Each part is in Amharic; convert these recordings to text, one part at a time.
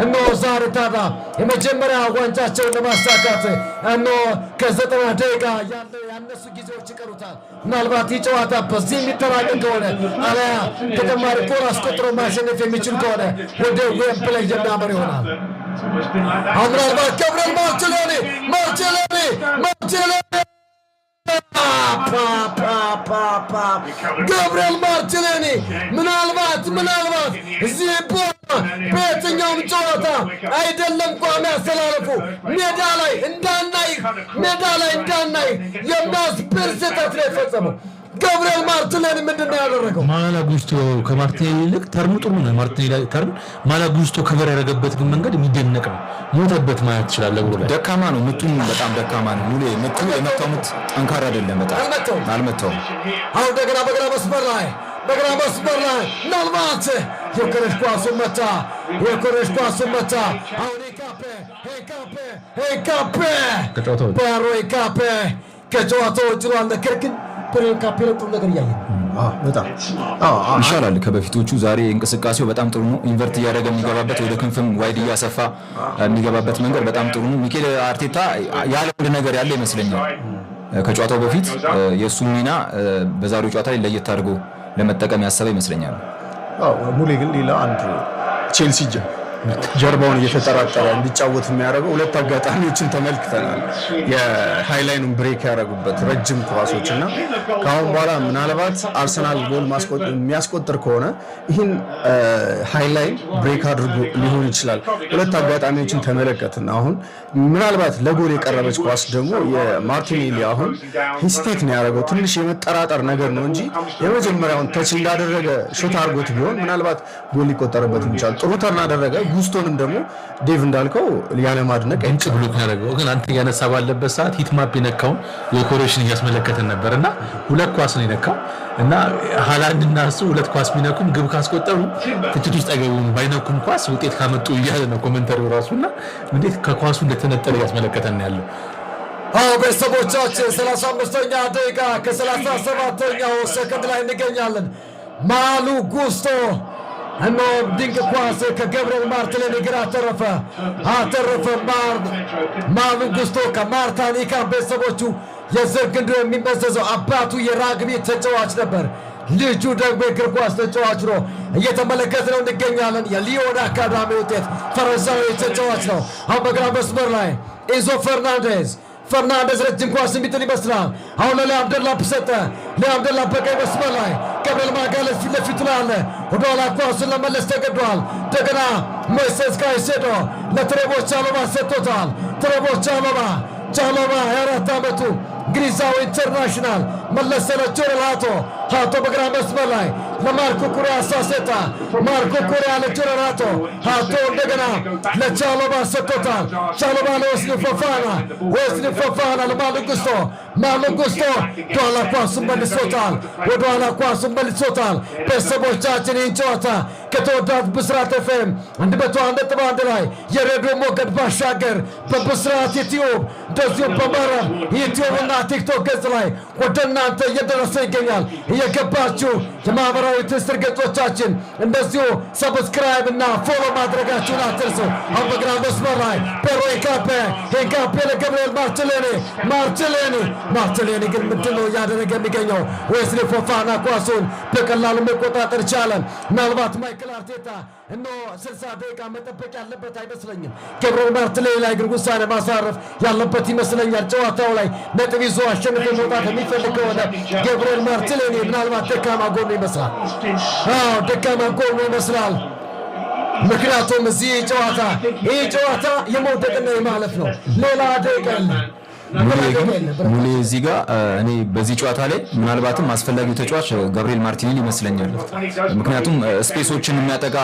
እነሆ ዛሬ ታዲያ የመጀመሪያ ዋንጫቸውን ለማሳካት እነሆ ከ90 ደቂቃ ያለ ያነሱ ጊዜዎች ይቀሩታል። ምናልባት ይህ ጨዋታ በዚህ የሚጠናቀቅ ከሆነ አለያ ተጨማሪ ጎል አስቆጥሮ ማሸነፍ የሚችል ከሆነ ወደ ዌምብላይ የሚያመር ይሆናል። አሁን ምናልባት ገብርኤል ማርቲኔሊ፣ ማርቲኔሊ፣ ማርቲኔሊ፣ ፓ ገብርኤል ማርቲኔሊ ምናልባት እዚህ ቦታ በየትኛውም ጨዋታ አይደለም ቋሚ አሰላለፉ ሜዳ ላይ እንዳናይ የሚያስብል ስህተት ነው የፈጸመው። ገብርኤል ማርቲኔሊ ምንድን ነው ያደረገው? ማሎ ጉስቶ ከማርቲኔሊ ይልቅ turn ኡ ጥሩ ነው። ማርቲኔሊ turn ማሎ ጉስቶ cover ያደረገበት ግን መንገድ የሚደነቅ ነው። ሞተበት ማለት ትችላለህ ብሎ ላይ። ደካማ ነው። ምቱም በጣም ደካማ ነው። ሙሌ ምቱ የመታው ምት ጠንካራ አይደለም። በጣም አልመታውም። አልመታውም። አሁን እንደገና በግራ መስመር ላይ ምናልባት ዮኬሬሽ ኳሱን መታ። ዮኬሬሽ ኳሱን መታ። አሁን ሂንካፔ፣ ሂንካፔ፣ ሂንካፔ። ከጨዋታ ውጭ። ፒዬሮ ሂንካፔ ከጨዋታ ውጭ ነው። ነገር ግን ፒዬሮ ሂንካፔ ጥሩ ነገር እያየ ነው። በጣም። ይሻላል ከበፊቶቹ። ዛሬ እንቅስቃሴው በጣም ጥሩ ነው። Invert እያደረገ የሚገባበት፣ ወደ ክንፍም wide እያሰፋ የሚገባበት መንገድ በጣም ጥሩ ነው። ሚኬል አርቴታ ያለ አንድ ነገር ያለ ይመስለኛል። ከጨዋታው በፊት የእሱን ሚና በዛሬው ጨዋታ ላይ ለየት አድርጎ ለመጠቀም ያሰበ ይመስለኛል። አዎ፣ ሙሌ ግን ሌላ አንድ ቼልሲ ጀርባውን እየተጠራጠረ እንዲጫወት የሚያደርገው ሁለት አጋጣሚዎችን ተመልክተናል። የ high line ኑን break ያደረጉበት ረጅም ኳሶች እና ከአሁን በኋላ ምናልባት አርሰናል ጎል የሚያስቆጥር ከሆነ ይህን high line break አድርጎ ሊሆን ይችላል። ሁለት አጋጣሚዎችን ተመለከትን። አሁን ምናልባት ለጎል የቀረበች ኳስ ደግሞ የማርቲኔሊ አሁን hesitate ነው ያደረገው። ትንሽ የመጠራጠር ነገር ነው እንጂ የመጀመሪያውን touch እንዳደረገ shoot አድርጎት ቢሆን ምናልባት ጎል ሊቆጠርበት ይችላል። ጥሩ turn አደረገ። ጉስቶንም ደግሞ ዴቭ እንዳልከው ያለማድነቅ ድንቅ block ነው ያደረገው። ግን አንተ እያነሳ ባለበት ሰዓት heat map የነካውን የኮሬሽን እያስመለከተን ነበር እና ሁለት ኳስ ነው የነካው እና ሃላንድ እና እሱ ሁለት ኳስ ቢነኩም ግብ ካስቆጠሩ ትችት ውስጥ አይገቡም፣ ባይነኩም ኳስ ውጤት ካመጡ እያለ ነው commentary ው ራሱ እና እንዴት ከኳሱ እንደተነጠለ እያስመለከተን ነው ያለው። አዎ ቤተሰቦቻችን፣ 35ኛ ደቂቃ ከ37ኛው ሰከንድ ላይ እንገኛለን። ማሉ ጉስቶ እነሆ ድንቅ ኳስ ከገብርኤል ማርቲኔሊ ግራ አተረፈ አተረፈ። ማሉ ጉስቶ ከማርታኒካ ቤተሰቦቹ የዘር ግንዱ የሚመዘዘው አባቱ የራግቢ ተጫዋች ነበር። ልጁ ደግሞ የእግር ኳስ ተጫዋች ነው። እየተመለከትነው እንገኛለን። የሊዮን አካዳሚ ውጤት ፈረንሳዊ ተጫዋች ነው። አሁን በግራ መስመር ላይ ኢንዞ ፈርናንዴዝ፣ ፈርናንዴዝ ረጅም ኳስ የሚጥል ይመስላል። አሁን ለሊያም ደላፕ ሰጠ። ሊያም ደላፕ በቀኝ መስመር ላይ ገብርኤል ማጋሌስ ፊት ለፊቱ ላይ አለ። ወደኋላ ኳሱን ለመለስ ተገዷል። እንደገና ሞይሴስ ካይሴዶ ለትሬቮ ቻሎባ ሰጥቶታል። ትሬቮ ቻሎባ፣ ቻሎባ የ4 ዓመቱ እንግሊዛዊ international መለሰ ለጆሬል ሃቶ። ሃቶ በግራ መስመር ላይ ለማርኮ ኩኩሬያ ሳሴታ። ማርኮ ኩኩሬያ ለጆሬል ሃቶ። ሃቶ እንደገና ለቻሎባ ሰጥቶታል። ቻሎባ ለዌስሊ ፎፋና፣ ዌስሊ ፎፋና ለማሉ ጉስቶ፣ ማሉ ጉስቶ ወደኋላ ኳሱን መልሶታል። ወደኋላ ኳሱን መልሶታል። ቤተሰቦቻችን፣ ይህን ጨዋታ ከተወዳጅ ብስራት ኤፍኤም 101.1 ላይ የሬዲዮ ሞገድ ባሻገር በብስራት ዩቲዩብ እንደዚሁም በመረብ ዩቲዩብ እና ቲክቶክ ገጽ ላይ ወደ እናንተ እየደረሰ ይገኛል። እየገባችሁ የማህበራዊ ትስስር ገጾቻችን እንደዚሁ subscribe እና follow ማድረጋችሁን አትርሱ። አሁን በግራ መስመር ላይ ፔሮ ሂንካፔ፣ ሂንካፔ ለገብርኤል ማርቲኔሊ፣ ማርቲኔሊ፣ ማርቲኔሊ ግን ምንድን ነው እያደረገ የሚገኘው? ዌስሊ ፎፋና ኳሱን በቀላሉ መቆጣጠር ቻለ። ምናልባት ማይክል አርቴታ እነሆ 60 ደቂቃ መጠበቅ ያለበት አይመስለኝም። ገብርኤል ማርቲኔሊ ላይ ግን ውሳኔ ማሳረፍ ያለበት ይመስለኛል። ጨዋታው ላይ ነጥብ ይዞ አሸንፎ መውጣት የሚፈልግ ከሆነ ገብርኤል ማርቲኔሊ ምናልባት ደካማ ጎኑ ይመስላል። አዎ፣ ደካማ ጎኑ ይመስላል። ምክንያቱም እዚህ ጨዋታ ይህ ጨዋታ የመውደቅና የማለፍ ነው። ሌላ ደቂቃ የለም። ሙሌ ግን፣ ሙሌ እዚህ ጋር እኔ በዚህ ጨዋታ ላይ ምናልባትም አስፈላጊው ተጫዋች ጋብሪኤል ማርቲኔሊ ይመስለኛል። ምክንያቱም space ኦችን የሚያጠቃ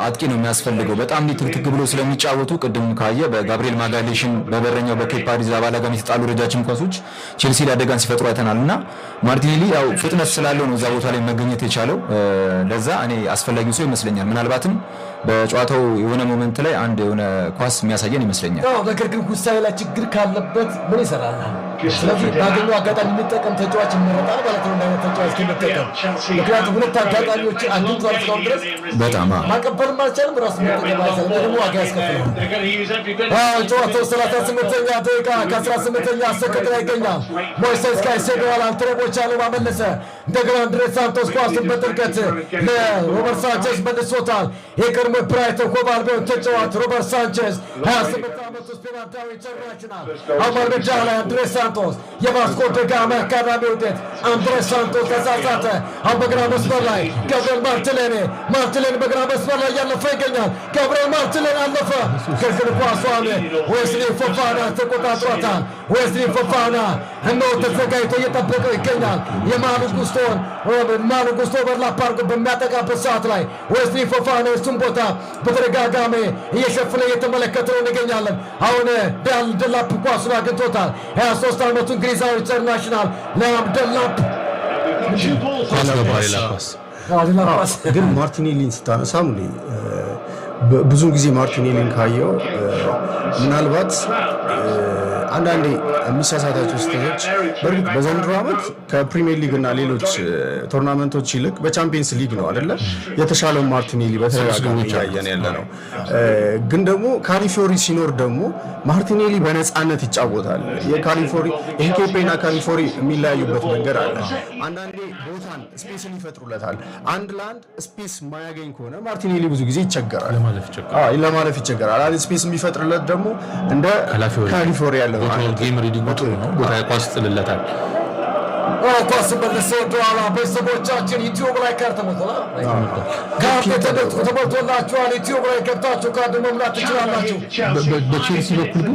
አጥቂ ነው የሚያስፈልገው። በጣም ትክትክ ብሎ ስለሚጫወቱ ቅድም ካየ በጋብሪኤል ማጋሌሽን በበረኛው በኬፓ አሪዛባላጋ የተጣሉ ረጃጅም ኳሶች ቼልሲ ላይ አደጋን ሲፈጥሩ አይተናል እና ማርቲኔሊ ያው ፍጥነት ስላለው ነው እዛ ቦታ ላይ መገኘት የቻለው። ለዛ እኔ አስፈላጊው ሰው ይመስለኛል። ምናልባትም በጨዋታው የሆነ moment ላይ አንድ የሆነ ኳስ የሚያሳየን ይመስለኛል። አዎ፣ ነገር ግን ውሳኔ ላይ ችግር ካለበት ምን ይሰራል? ስለዚህ ባገኘው አጋጣሚ የሚጠቀም ተጫዋች ይመረጣል ማለት ነው። እንደ ተጫዋች ከሚጠቀም፣ ምክንያቱም ሁለት አጋጣሚዎች አግኝቷል እስካሁን ድረስ። በጣም አዎ። ማቀበልም አልቻለም፣ ራሱ መጠቀም አልቻለም። ደግሞ ዋጋ ያስከፍለዋል። አዎ፣ ጨዋታው 38ኛ ደቂቃ ከ18ኛ ሰከንድ ላይ ይገኛል። ሞይሴስ ካይሴዶ ትሬቮ ቻሎባ መለሰ። እንደገና አንድሬ ሳንቶስ ኳሱን በጥልቀት ለሮበርት ሳንቼዝ መልሶታል። የቀድሞ ብራይተን ሆቭ አልቢዮን ተጫዋች ሮበርት ሳንቼዝ፣ 28 ዓመቱ ስፔናዊ international፣ አሁን ሜዳ ላይ አንድሬ ሳንቶስ፣ የቫስኮ ደጋማ አካዳሚ ውጤት አንድሬ ሳንቶስ ተሳሳተ። አሁን በግራ መስመር ላይ ገብርኤል ማርቲኔሊ። ማርቲኔሊ በግራ መስመር ላይ እያለፈ ይገኛል። ገብርኤል ማርቲኔሊ አለፈ። ግን ኳሷን ዌስሊ ፎፋና ተቆጣጥሯታል። ዌስሊ ፎፋና እነሆ ተዘጋጅቶ እየጠበቀው ይገኛል። የማሉ ጉስቶን ማሉ ጉስቶ overlap አድርጎ በሚያጠቃበት ሰዓት ላይ ዌስሊ ፎፋና የሱን ቦታ በተደጋጋሚ እየሸፈነ እየተመለከትነው እንገኛለን። አሁን ደላፕ ኳሱን አግኝቶታል። 23 ዓመቱ እንግሊዛዊ international ሊያም ደላፕ። ኳስ ገባ፣ ሌላ ኳስ። ሌላ ኳስ። ግን ማርቲኔሊን ስታነሳ ሙሌ፣ ብዙ ጊዜ ማርቲኔሊን ካየው ምናልባት አንዳንዴ የሚሳሳታቸው ስህተቶች፣ በእርግጥ በዘንድሮ ዓመት ከፕሪሚየር ሊግ እና ሌሎች tournament ኦች ይልቅ በቻምፒየንስ ሊግ ነው አይደለ የተሻለው ማርቲኔሊ በተደጋጋሚ እያየን ያለ ነው። ግን ደግሞ ካላፊዮሪ ሲኖር ደግሞ ማርቲኔሊ በነፃነት ይጫወታል። የካላፊዮሪ ኢንኬፔ እና ካላፊዮሪ የሚለያዩበት መንገድ አለ። አንዳንዴ ቦታን space ን ይፈጥሩለታል። አንድ ለአንድ space የማያገኝ ከሆነ ማርቲኔሊ ብዙ ጊዜ ይቸገራል። ለማለፍ ይቸገራል። አዎ፣ ለማለፍ ይቸገራል። አንድ space የሚፈጥርለት ደግሞ እንደ ካላፊዮሪ። ካላፊዮሪ ያለ ነው። Game reading ጥሩ ነው። ቦታ ኳስ ጥልለታል። ኳስ መልሶ ወደኋላ። ቤተሰቦቻችን፣ ዩቲዩብ ላይ ካርድ ተሞልቷል። ካርድ ተሞልቶላችኋል። ዩቲዩብ ላይ ገብታችሁ ካርድ መሙላት ትችላላችሁ። በቼልሲ በኩል ግን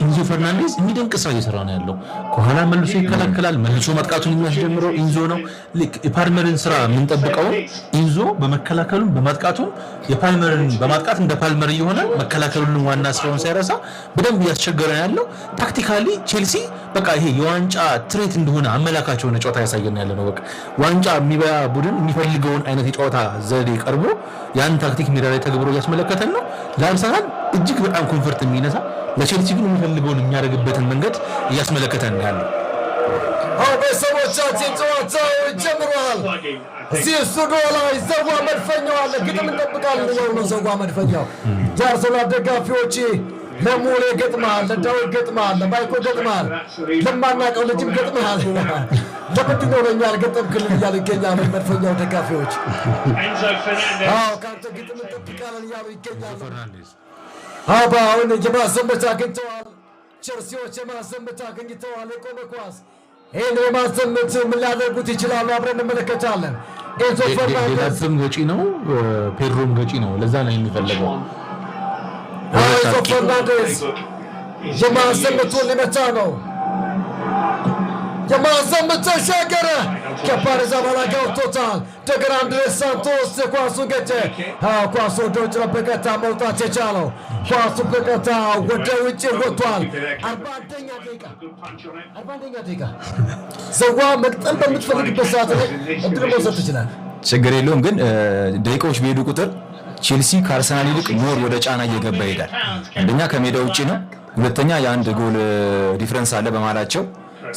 ኢንዞ ፈርናንዴዝ የሚደንቅ ስራ እየሰራ ነው ያለው። ከኋላ መልሶ ይከላከላል። መልሶ ማጥቃቱን የሚያስጀምረው ኢንዞ ነው። ልክ የፓልመርን ስራ የምንጠብቀውን ኢንዞ በመከላከሉም በማጥቃቱም የፓልመርን በማጥቃት እንደ ፓልመር እየሆነ መከላከሉን ዋና ስራውን ሳይረሳ በደንብ እያስቸገረ ነው ያለው። Tactically ቼልሲ በቃ ይሄ የዋንጫ threat እንደሆነ አመላካች የሆነ ጨዋታ ያሳየን ያለ ነው። በቃ ዋንጫ የሚበላ ቡድን የሚፈልገውን አይነት የጨዋታ ዘዴ ቀርቦ ያን ታክቲክ ሜዳ ላይ ተግብሮ እያስመለከተን ነው። ለአርሰናል እጅግ በጣም comfort የሚነሳ፣ ለቼልሲ ግን የሚፈልገውን የሚያደርግበትን መንገድ እያስመለከተን ነው ያለው። አዎ ቤተሰቦቻችን፣ ጨዋታው ጀምሯል። እዚህ ስቱዲዮ ላይ ዘዋ መድፈኛው አለ። ግጥም እንጠብቃለን እያሉ ነው። ዘዋ መድፈኛው፣ የአርሰናል ደጋፊዎች ለሙሌ ገጥመሃል፣ ለዳዊት ገጥመሃል፣ ለማይኮ ገጥመሃል፣ ለማናውቀው ልጅም ገጥመሃል። ለምንድን ነው ለእኛ ያልገጠምክልን እያሉ ይገኛሉ መድፈኛው ደጋፊዎች። አዎ፣ ከአንተ ግጥም እንጠብቃለን እያሉ ይገኛሉ። አባ አሁን የማዕዘን ምት አግኝተዋል። ቸልሲዎች የማዕዘን ምት አግኝተዋል። የቆመ ኳስ፣ ይህን የማዕዘን ምት ምን ሊያደርጉት ይችላሉ? አብረን እንመለከታለን። ኤንዞ ፈርናንዴዝ። ዴላፕም ገጪ ነው፣ ፔድሮም ገጪ ነው። ለዛ ነው የሚፈለገው። ኤንዞ ፈርናንዴዝ የማዕዘን ምቱን ሊመታ ነው። የማዕዘን ምት ተሻገረ። ኬፓ አሪዛባላጋ ወጥቶታል። እንደገና አንድሬ ሳንቶስ ኳሱን ገጨ። ኳሱ ወደ ውጭ ነው በቀጥታ መውጣት የቻለው። ኳሱ በቀጥታ ወደ ውጭ ወጥቷል። 41ኛ ደቂቃ፣ 41ኛ ደቂቃ። ዘዋ፣ መግጠም በምትፈልግበት ሰዓት ላይ እድል መውሰድ ትችላለህ። ችግር የለውም፣ ግን ደቂቃዎች በሄዱ ቁጥር ቼልሲ ከአርሰናል ይልቅ more ወደ ጫና እየገባ ይሄዳል። አንደኛ ከሜዳ ውጭ ነው፣ ሁለተኛ የአንድ ጎል difference አለ በመሃላቸው።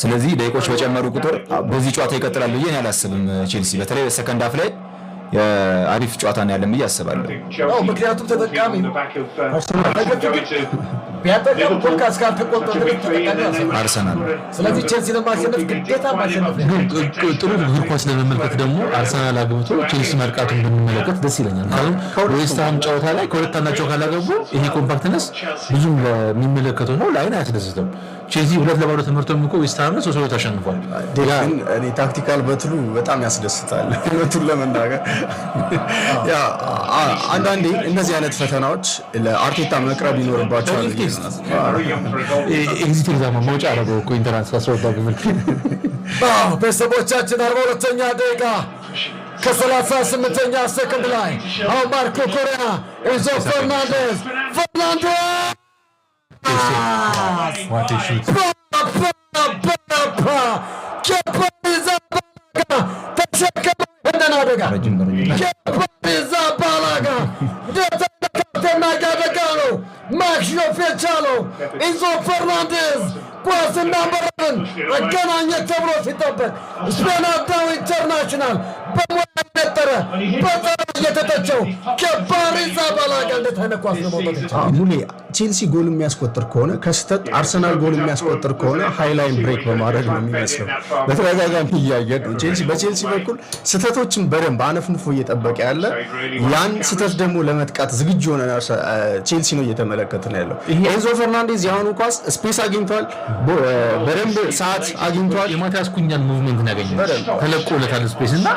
ስለዚህ ደቂቃዎች በጨመሩ ቁጥር በዚህ ጨዋታ ይቀጥላል ብዬ እኔ አላስብም። ቼልሲ በተለይ second half ላይ አሪፍ ጨዋታ ነው ያለን ብዬ አስባለሁ። አዎ፣ ምክንያቱም ተጠቃሚ ቢያጠቃም ጎል እስካልተቆጠረ ድረስ ተጠቃሚ አርሰናል። አርሰናል። ስለዚህ ቼልሲ ለማሸነፍ ግዴታ ማሸነፍ ነው። ግን ጥሩ እግር ኳስ ለመመልከት ደግሞ አርሰናል አግብቶ ቼልሲ ማጥቃቱን ብንመለከት ደስ ይለኛል። ምክንያቱም ዌስትሃም ጨዋታ ላይ ከሁለት አንዳቸው ካላገቡ ይሄ compactness ብዙም ለሚመለከተው ሰው ለአይን አያስደስትም። ቼልሲ 2-0 ተመርቶም እኮ ዌስትሃምን 3-2 አሸንፏል። ግን እኔ tactical battle ኡ በጣም ያስደስታል። እውነቱን ለመናገር ያ አንዳንዴ እነዚህ አይነት ፈተናዎች ለአርቴታ መቅረብ ይኖርባቸዋል ብዬ ነው። Exit exam መውጫ አደረገው እኮ entrance 12 ክፍል። አዎ ቤተሰቦቻችን፣ 42ኛ ደቂቃ ከ38ኛ ሰከንድ ላይ አሁን ማርክ ኩኩሬያ፣ ኤንዞ ፈርናንዴዝ፣ ፈርናንዴዝ! What a shoot! ኬፓ አሪዛባላጋ ተሸከመ ይህንን አደጋ። ረጅም በረጅም ኬፓ አሪዛባላጋ እንዴት ማክሸፍ የቻለው። ኢንዞ ፈርናንዴዝ ኳስና መረብን አገናኘ ተብሎ ሲጠበቅ ስፔናዊው international በሙያ የነጠረ በጸባይ የተተቸው ኬፓ አሪዛባላጋ እንዴት አይነት ኳስ ነው መውጣት የቻለው? ሙሌ፣ ቼልሲ ጎል የሚያስቆጥር ከሆነ ከስህተት፣ አርሰናል ጎል የሚያስቆጥር ከሆነ high line break በማድረግ ነው የሚመስለው። በተደጋጋሚ እያየን ነው። ቼልሲ በቼልሲ በኩል ስህተቶችን በደንብ አነፍንፎ እየጠበቀ ያለ፣ ያን ስህተት ደግሞ ለመጥቃት ዝግጁ የሆነ ቼልሲ ነው እየተመለከትን ያለው። ኤንዞ ፈርናንዴዝ የአሁኑ ኳስ space አግኝቷል፣ በደንብ ሰዓት አግኝቷል። የማቲያስ ኩኛን movement ነው ያገኘው። ተለቆለታል space እና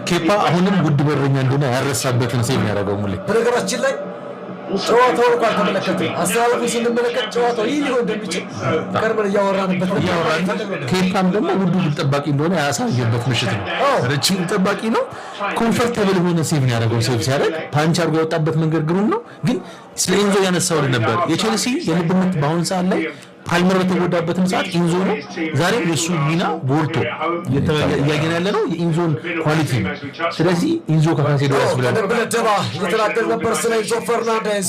ኬፓ አሁንም ውድ በረኛ እንደሆነ ያረሳበትን save ነው ያደረገው ሙሌ። በነገራችን ላይ ጨዋታውን እንኳን አልተመለከትም። አሰላለፉን ስንመለከት ጨዋታው ይህ ሊሆን እንደሚችል ቀድመን እያወራንበት ነበር። ኬፓም ደግሞ ውዱ ግብ ጠባቂ እንደሆነ ያሳየበት ምሽት ነው። ረጅም ግብ ጠባቂ ነው። Comfortable የሆነ save ነው ያደረገው። Save ሲያደርግ punch አድርጎ የወጣበት መንገድ ግሩም ነው። ግን ስለ ኤንዞ ያነሳው ነበር። የቼልሲ የልብ ምት በአሁን ሰዓት ላይ ፓልመር በተጎዳበትም ሰዓት ኢንዞ ነው። ዛሬም የእሱ ሚና ጎልቶ እያየን ያለ ነው የኢንዞን quality ነው። ስለዚህ ኢንዞ ከካሴዶ ያስብላል። ቀደም ብለን ደባ እየተናገር ነበር ስለ ኢንዞ ፈርናንዴዝ።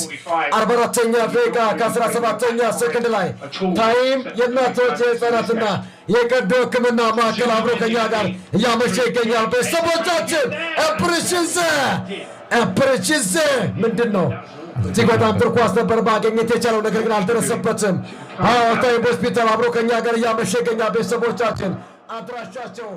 44ኛ ደቂቃ ከ17ኛ ሰከንድ ላይ ታይም የእናቶች የህፃናትና የቀዶ ሕክምና ማዕከል አብሮ ከኛ ጋር እያመሸ ይገኛል። ቤተሰቦቻችን፣ ኤቤሬቺ ኤዜ፣ ኤቤሬቺ ኤዜ ምንድን ነው? እጅግ በጣም ጥሩ ኳስ ነበር ማግኘት የቻለው፣ ነገር ግን አልደረሰበትም። አዎ፣ ታይም ሆስፒታል አብሮ ከኛ ጋር እያመሸ ይገኛል። ቤተሰቦቻችን፣ አድራሻቸው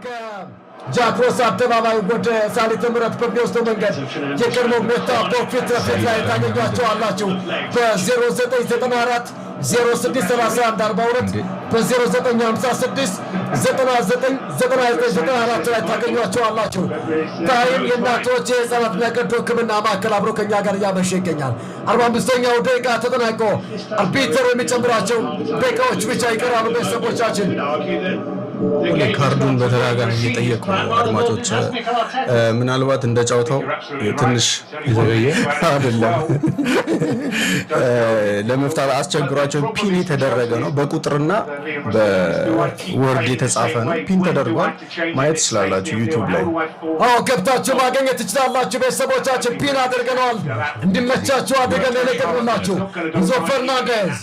ከጃክሮስ አደባባይ ወደ ሳሊተ ምሕረት በሚወስደው መንገድ የቀድሞ ሜታ ፊት ለፊት ላይ ታገኟቸዋላችሁ። በ0994 0631 42፣ በ0956 99 99 94 ላይ ታገኟቸዋላችሁ። ታይም የእናቶች የህፃናትና የቀዶ ሕክምና ማዕከል አብሮ ከኛ ጋር እያመሸ ይገኛል። 45ኛው ደቂቃ ተጠናቆ አርቢተሩ የሚጨምራቸው ደቂቃዎች ብቻ ይቀራሉ። ቤተሰቦቻችን፣ ካርዱን በተደጋጋሚ እየጠየቁ ነው አድማጮች። ምናልባት እንደ ጨዋታው ትንሽ የዘገየ አይደለም፣ ለመፍታት አስቸግሯቸው pin የተደረገ ነው። በቁጥርና በ word የተጻፈ ነው። Pin ተደርጓል። ማየት ትችላላችሁ ዩቲዩብ ላይ። አዎ፣ ገብታችሁ ማግኘት ትችላላችሁ። ቤተሰቦቻችን፣ pin አድርገነዋል፣ እንዲመቻችሁ አድርገን የለቀቅንላችሁ። ኢንዞ ፈርናንዴዝ፣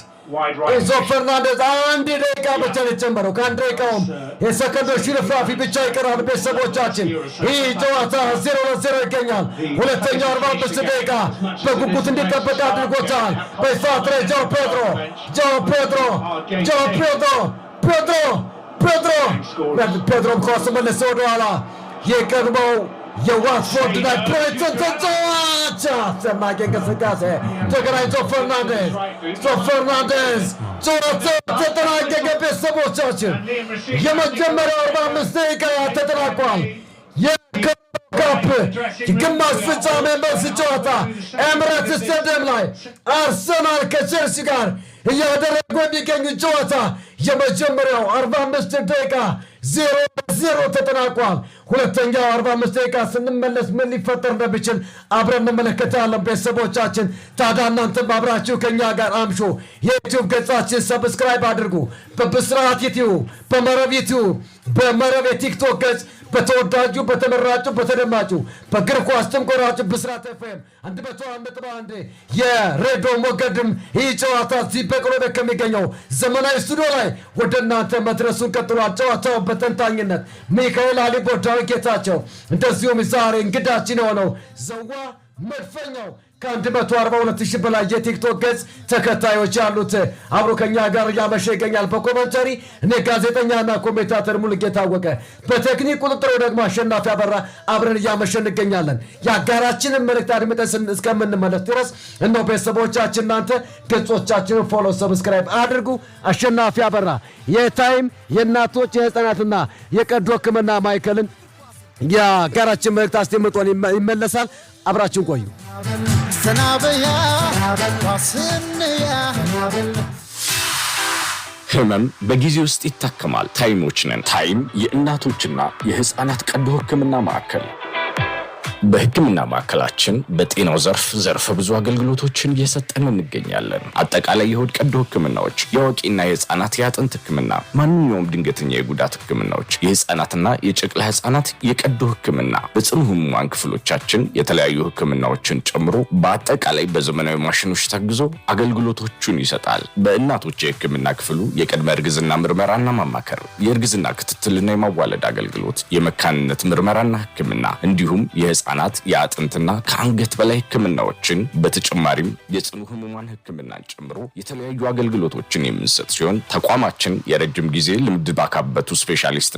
ኢንዞ ፈርናንዴዝ፣ አንድ ደቂቃ ብቻ ነው የተጨመረው። ከአንድ ደቂቃውም የሰከንዶች ሽርፍራፊ ብቻ ይቀራል። ቤተሰቦቻችን፣ ይህ ጨዋታ 0-0 ይገኛል። ሁለተኛው 45 ደቂቃ በጉጉት እንዲጠበቅ አድርጎታል። በሰዓት ላይ ጃኦ ፔድሮ፣ ጃኦ ፔድሮ፣ ጃኦ ፔድሮ፣ ፔድሮ፣ ፔድሮ፣ ፔድሮም ኳስ መለሰ ወደኋላ። የቀድሞው የዋትፎርድ እና ብራይተን ተጫዋች፣ አስደናቂ እንቅስቃሴ ተገናኝቶ ፈርናንዴዝ፣ ዞ ፈርናንዴዝ፣ ጨዋታው ተጠናቀቀ። ቤተሰቦቻችን፣ የመጀመሪያው 45 ደቂቃ ተጠናቋል። ካፕ የግማሽ ፍጻሜ መልስ ጨዋታ ኤምሬትስ ስታዲየም ላይ አርሰናል ከቼልሲ ጋር እያደረጉ የሚገኙ ጨዋታ የመጀመሪያው 45 ደቂቃ 0-0 ተጠናቋል። ሁለተኛው 45 ደቂቃ ስንመለስ ምን ሊፈጠር እንደሚችል አብረን እንመለከታለን። ቤተሰቦቻችን፣ ታዲያ እናንተም አብራችሁ ከኛ ጋር አምሹ። የዩቲዩብ ገጻችን subscribe አድርጉ። በብስራት ዩቲዩብ፣ በመረብ ዩቲዩብ፣ በመረብ የቲክቶክ ገጽ፣ በተወዳጁ፣ በተመራጩ፣ በተደማጩ፣ በእግር ኳስ ትምቆራጩ ብስራት ኤፍኤም 101.1 የሬዲዮ ሞገድም ይህ ጨዋታ እዚህ በቅሎ ቤት ከሚገኘው ዘመናዊ ስቱዲዮ ላይ ወደ እናንተ መድረሱን ቀጥሏል። ጨዋታው በተንታኝነት ሚካኤል አሊቦ፣ ዳዊት ጌታቸው፣ እንደዚሁም ዛሬ እንግዳችን የሆነው ዘዋ መድፈኛው ከ142 ሺህ በላይ የቲክቶክ ገጽ ተከታዮች ያሉት አብሮ ከኛ ጋር እያመሸ ይገኛል። በ commentary እኔ ጋዜጠኛና commentator ሙሉጌታ አወቀ፣ በቴክኒክ ቁጥጥሩ ደግሞ አሸናፊ አበራ አብረን እያመሸ እንገኛለን። የአጋራችንን መልእክት አድምጠን እስከምንመለስ ድረስ እነሆ ቤተሰቦቻችን፣ እናንተ ገጾቻችንን follow፣ subscribe አድርጉ። አሸናፊ አበራ የታይም የእናቶች የህፃናትና የቀዶ ሕክምና ማዕከልን የአጋራችን መልእክት አስደምጦን ይመለሳል። አብራችን ቆዩ። ሰናበያ ስንያ። ህመም በጊዜ ውስጥ ይታከማል። ታይሞች ነን። ታይም የእናቶችና የህፃናት ቀዶ ህክምና ማዕከል። በሕክምና ማዕከላችን በጤናው ዘርፍ ዘርፈ ብዙ አገልግሎቶችን እየሰጠን እንገኛለን። አጠቃላይ የሆድ ቀዶ ሕክምናዎች፣ የአዋቂና የህፃናት የአጥንት ሕክምና፣ ማንኛውም ድንገተኛ የጉዳት ሕክምናዎች፣ የህፃናትና የጨቅላ ህፃናት የቀዶ ሕክምና፣ በጽኑ ህሙማን ክፍሎቻችን የተለያዩ ሕክምናዎችን ጨምሮ በአጠቃላይ በዘመናዊ ማሽኖች ታግዞ አገልግሎቶቹን ይሰጣል። በእናቶች የሕክምና ክፍሉ የቅድመ እርግዝና ምርመራና ማማከር፣ የእርግዝና ክትትልና የማዋለድ አገልግሎት፣ የመካንነት ምርመራና ሕክምና እንዲሁም የህፃናት የአጥንትና ከአንገት በላይ ሕክምናዎችን፣ በተጨማሪም የጽኑ ህሙማን ሕክምናን ጨምሮ የተለያዩ አገልግሎቶችን የምንሰጥ ሲሆን ተቋማችን የረጅም ጊዜ ልምድ ባካበቱ ስፔሻሊስት